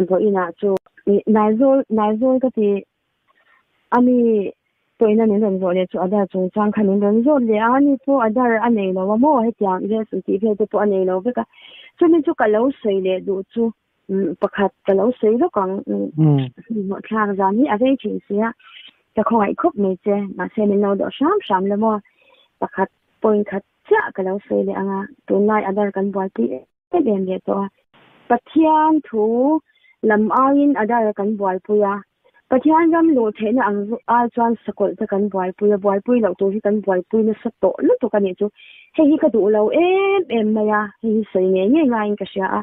Vawiinah chu Naizawl Naizawl ka ti ami pawhin a min rawn zawh leh chu Adar chungchang kha min rawn zawt leh a, ani pawh Adar a nei lo a maw hetiang Jesu tih vel te pawh a nei lo vek a, chumi chu ka lo sawi leh duh chu pakhat ka lo sawi lawk ang hmuh thlak zan hi a rei thin si a, ka khawngaih khawp mai che mahse min lo dawh hram hram la maw pakhat point khat chiah ka lo sawi leh ang a, tunlai Adar kan buaipui em em em leh tawh a. Pathian thu lam aiin Adar kan buaipui a, Pathian ram luh theihna ang ai chuan sakawlh te kan buaipui a, buaipui loh tur hi kan buaipui nasa tawh lutuk a nih chu. Hei hi ka duh lo em em mai a, hei hi sawi ngei ngei ngaiin ka hria a.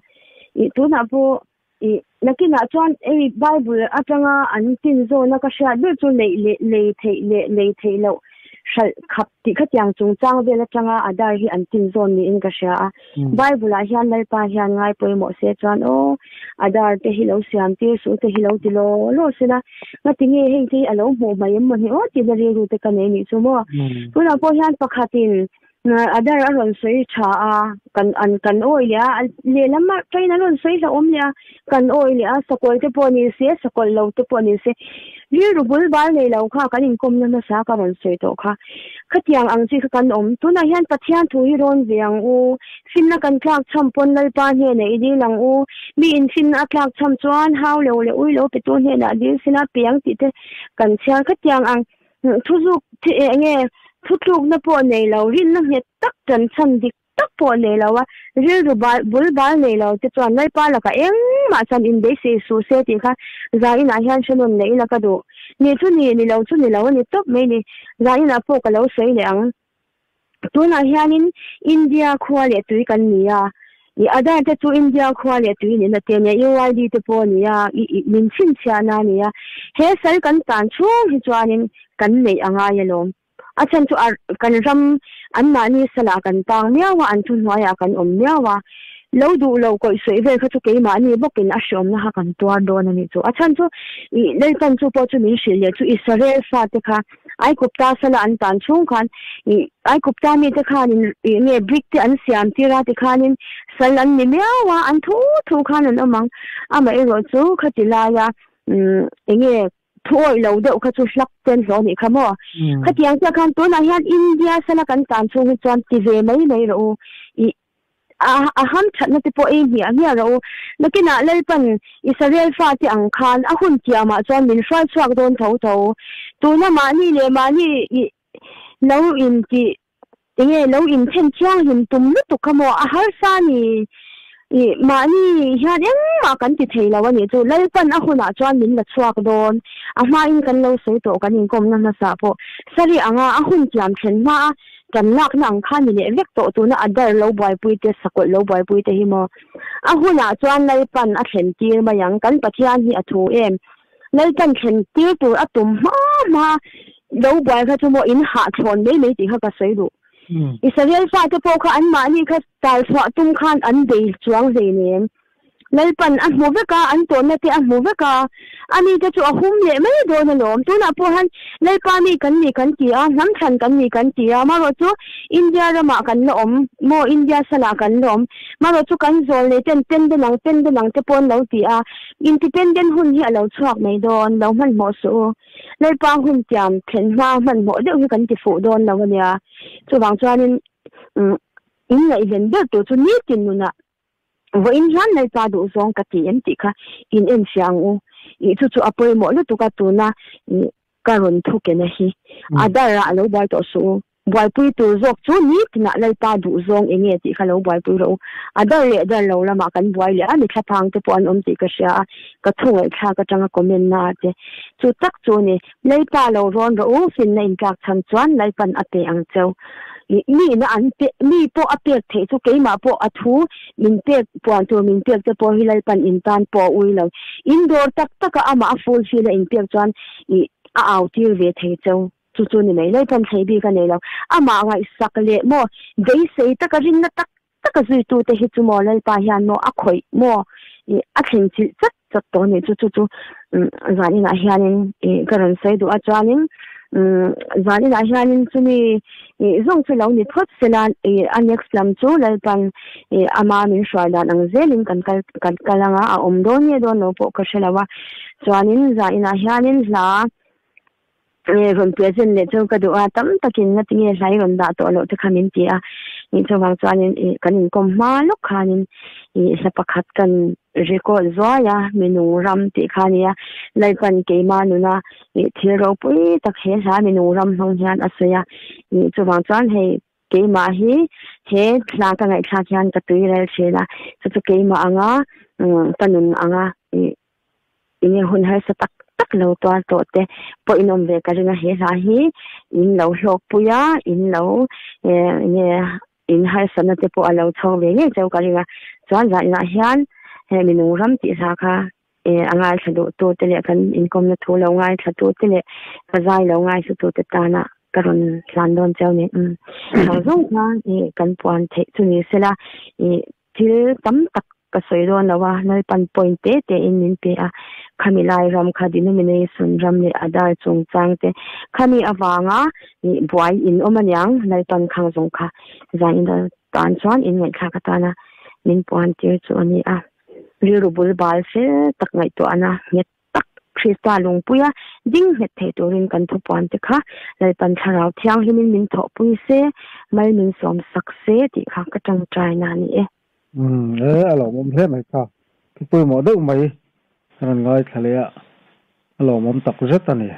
Ih tunah pawh ih nakinah chuan hei Bible atanga an tin zawna ka hriat ber chu neih leh lei theih leh lei theih loh hralh khap tih khatiang chungchang vel atanga Adar hi an tin zawn niin ka hria a. Bible ah hian Lalpa hian ngai pawimawh se chuan aw Adar te hi lo siam tir suh te hi lo ti law law sela ngati nge hei te hi a lo hmuh mai em maw ni aw tihna rilru te ka nei nih chu maw. Tunah pawh hian pakhatin Adar a rawn sawi tha a kan an kan awi leh a lehlam ah train an rawn sawi hlauhawm leh a kan awi leh a sakawlh te pawh ni se sakawlh lo te pawh ni se rilru bul bal nei lo kha kan inkawmna hmasa ka rawn sawi tawh kha. Khatiang ang chi kha kan awm. Tunah hian Pathian thu hi rawn ve ang u. Finna kan tlak chham pawn Lalpa hnenah i dil ang u. Mi in finna a tlak chham chuan hau lo leh ui lo petu hnenah dil sela piang tih te kan chhiar. Khatiang ang thuzuk eng nge thutlukna pawh nei lo, rinna nghet tak tan chhan dik tak pawh nei lo a, rilru bal bul bal nei lo te chuan Lalpa lakah engmah chuan inbeisei suh se tih kha zainah hian hre nawn leh ila ka duh. Ni chu ni, ni lo chu ni lo a ni tawp mai ni. Zainah pawh ka lo sawi leh ang. Tunah hianin India khua leh tui kan ni a, i Adar te chu India khua leh tui nihna te a nia, UID te pawh a ni a, i min chhinchhiahna a ni a. He sal kan tan chhung hi chuanin kan neih a ngai alawm. A chhan chu a kan ram anmahni salah kan tang miau a, an thuhnuaiah kan awm miau a. Lo duh lo kawih sawi vel kha chu keimahni bawkin a hreawmna kha kan tuar dawn a nih chu. A chhan chu ih Lalpan chu pawh chu min hrilh leh chu Israel fate kha Aikupta sala an tan chhung khan ih Aikupta mite khanin ih nge brick te an siam tir a tikhanin sal an ni miau a, an thu thu khan an awm ang. Amaherawh chu khati laia umm enge Thu awih lo deuh kha chu hlak ten hlawh anih kha maw? Khatiang chiah khan tunah hian India sala kan tan chhung hi chuan ti ve mai mai rawh u. I a a ham thatna te pawh ei hmiah hmiah rawh u. Nakinah Lalpan Israel fate ang khan a hun tiamah chuan min hruai chhuak dawn tho tho. Tuna mahni leh mahni i lo intih Enge lo inthen thianghlim tum lutuk kha maw a harsa a ni. Ih mahni hian engmah kan ti thei lo a nih chu. Lalpan a hunah chuan min la chhuak dawn. A hmain kan lo sawi tawh kan inkawmna hmasa pawh sari anga a hun tiam thlen hma a kan lakna ang kha ni leh vek tawh tuna a dar lo buaipui te sakawlh lo buaipui te hi maw. A hunah chuan Lalpan a thlen tir mai ang. Kan Pathian hi a thu em. Lalpan thlen tir tur a tum hma hma lo buai kha chu maw in hah thlawn mai mai tih kha ka sawi duh. Israel fate pawh kha anmahni kha tal chhuah tum khan an bei chuang hleinem. Lalpan a hmu vek a, an tawnna te a hmu vek a, a mite chu a hum leh mai dawn alawm. Tunah pawh hian Lalpa mi kan ni kan ti a, hnam thlan kan ni kan ti a, marawh chu India ramah kan la awm maw, India salah kan la awm. Marawh chu kan zawl nei ten pen deuh ang pen deuh ang te pawh an lo ti a, Independent hun hi a lo chhuak mai dawn, lo hmanhmawh suh u. Lalpa hun tiam thlen hma hmanhmawh deuh hi kan ti fuh dawn lo a nia. Chuvang chuanin in ngaihven ber tur chu nitin nunah vawiin hian Lalpa duhzawng ka ti em tih kha in enfiah ang u. Ih chu chu a pawimawh lutuk a tuna ka rawn thu kena hi. A darah a lo buai tawh suh u. Buaipui tur zawk chu nitinah Lalpa duh zawng eng nge tih kha lo buaipui rawh u. A dar leh dar lo lamah kan buai leh a, mi thlaphang te pawh an awm tih ka hria a, ka thu ngaihthlak atanga comment na ah te. Chu tak chu a ni, Lalpa lo rawn rawh u, finna intlak chhan chuan Lalpan a pe ang cheu. Ih, mi ina an pe, mi pawh a pek theih chu keimah pawh a thu min pek, puan tur min pek te pawh hi Lalpan in tan pawh a ui lo. In dawr tak taka amah a full fill a inpek chuan ih, a au tir ve thei cheu. Chu chu ni mai Lalpan thlei bik a nei lo. Amah ngaihsak leh maw beisei taka rinna tak taka zuitute hi chu maw Lalpa hian maw a khawih maw ih a thlen chilh chat chat tawh a nih chu. Chu chu zaninah hianin ih ka rawn sawi duh a chuanin. Zaninah hianin chumi zawng chu lo ni phawt sela a next lam chu Lalpan ama min hruai dan ang zelin kan kal kan kal anga a awm dawn nge dawn lo pawh ka hre lo a. Chuanin zaninah hianin hla rawn present leh chu ka duh a, tam takin ngatinge hla i rawn dah tawh loh te kha min ti a. Chuvang chuanin kan inkawm hma lawk khanin hla pakhat kan record zuai a, Minung Ram tih kha a nia. Lalpan keimah nuna thil ropui tak he hla Minung Ram hmang hian a sawi a. Chuvang chuan hei keimah hi he hla ka ngaihthlak hian ka tui rel thin a, chu chu keimah anga ka nun anga enge hun harsa tak tak lo tuar tawh te pawh in awm ve ka ring a. He hla hi in lo hlawkpui a, in lo enge in harsatna te pawh a lo chhawng ve ngei cheu ka ring a. Chuan zaninah hian he minung ram tih hla kha a ngaithla duh tu te leh kan inkawmna thu lo ngaithla tu te leh ka zai lo ngaithla tu te tana ka rawn hlan dawn cheu ni. Thang zawng kha kan puan theih chu ni sela thil tam tak ka sawi dawn lo a, Lalpan point te te in min pe a, khami lai ram kha denomination ram leh Adar chungchang te khami avanga buai in awm aniang, Lalpan khang zawng kha zan in tan chuan in ngaihthlak atana min puan tir chu a ni a, rilru bul bal fel tak ngaihtuahna nghet tak Krista lungpuia ding nghet thei turin kan thupuan te kha Lalpan Thlarau Thianghlimin min thawhpui se, mal min sawm sak se tih kha ka tangtai na a ni e. Umm e, a lawmawm hle mai kha. Thu pawimawh deuh mai ka rawn ngaithla leh a, a lawmawm tak zet a ni.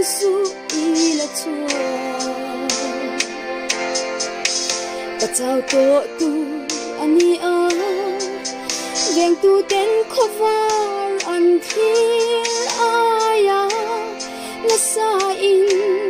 suh ila chuan ka chau tawh tur a ni a, vengtuten khawvar an thlir aia nasa in.